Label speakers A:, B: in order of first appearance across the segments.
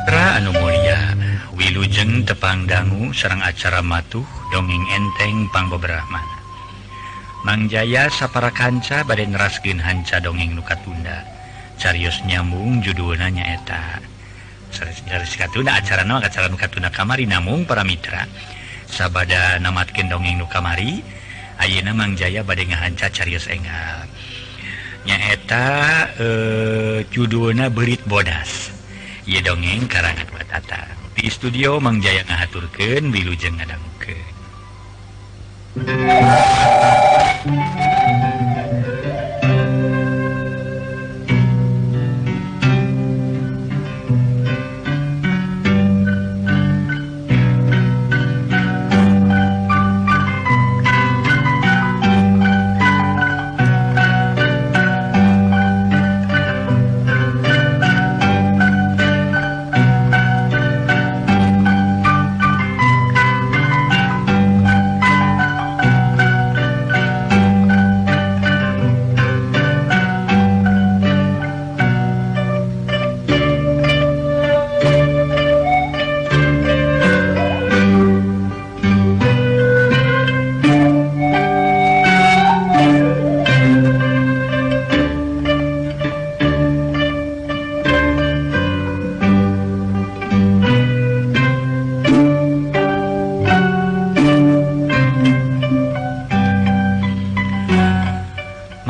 A: Anu mulia wilujeng tepang dangu sareng acara matuh dongeng enteng pangbeberahmana. Mang Jaya sapara kanca bade neraskeun hanca dongeng nu katunda. Carios nyambung judulna nyaeta. Carios katunda acarana acara nu katunda kamari namung para mitra. Sabada namatkeun dongeng nu kamari, ayeuna Mang Jaya bade ngahanca carios enggal. Nyaeta judulna Beurit Bodas. Ieu dongeng karangan Batata. Di studio Mang Jaya ngahaturkeun wilujeng ngadangukeun.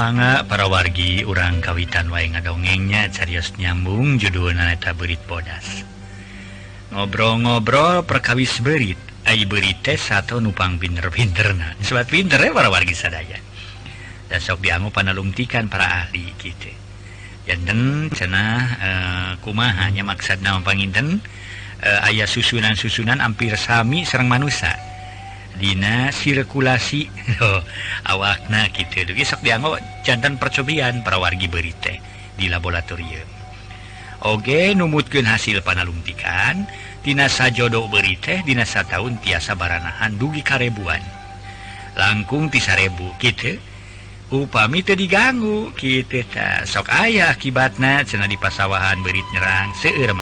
A: Mangga para wargi urang kawitan wae ngadongengnya carios nyambung judulna eta Beurit Bodas. Ngobrol-ngobrol perkawis beurit, ai beurit teh sato nu pangpinter-pinterna. Sobat pinter para wargi sadaya. Da sok dianggo panalungtikan para ahli kitu. Janten cenah kumaha nya maksadna panginten aya susunan-susunan hampir sami sareng manusa. Dina sirkulasi awakna kitu dugi sok dianggo jantan percobian para wargi beurit teh di laboratorium. Oge numutkeun hasil panalungtikan tina sajodo beurit teh dina sataun tiasa baranahan dugi karebuan. Langkung ti 1000 kitu. Upami teu diganggu kitu tah sok aya akibatna cenah di pasawahan beurit nyerang seueur.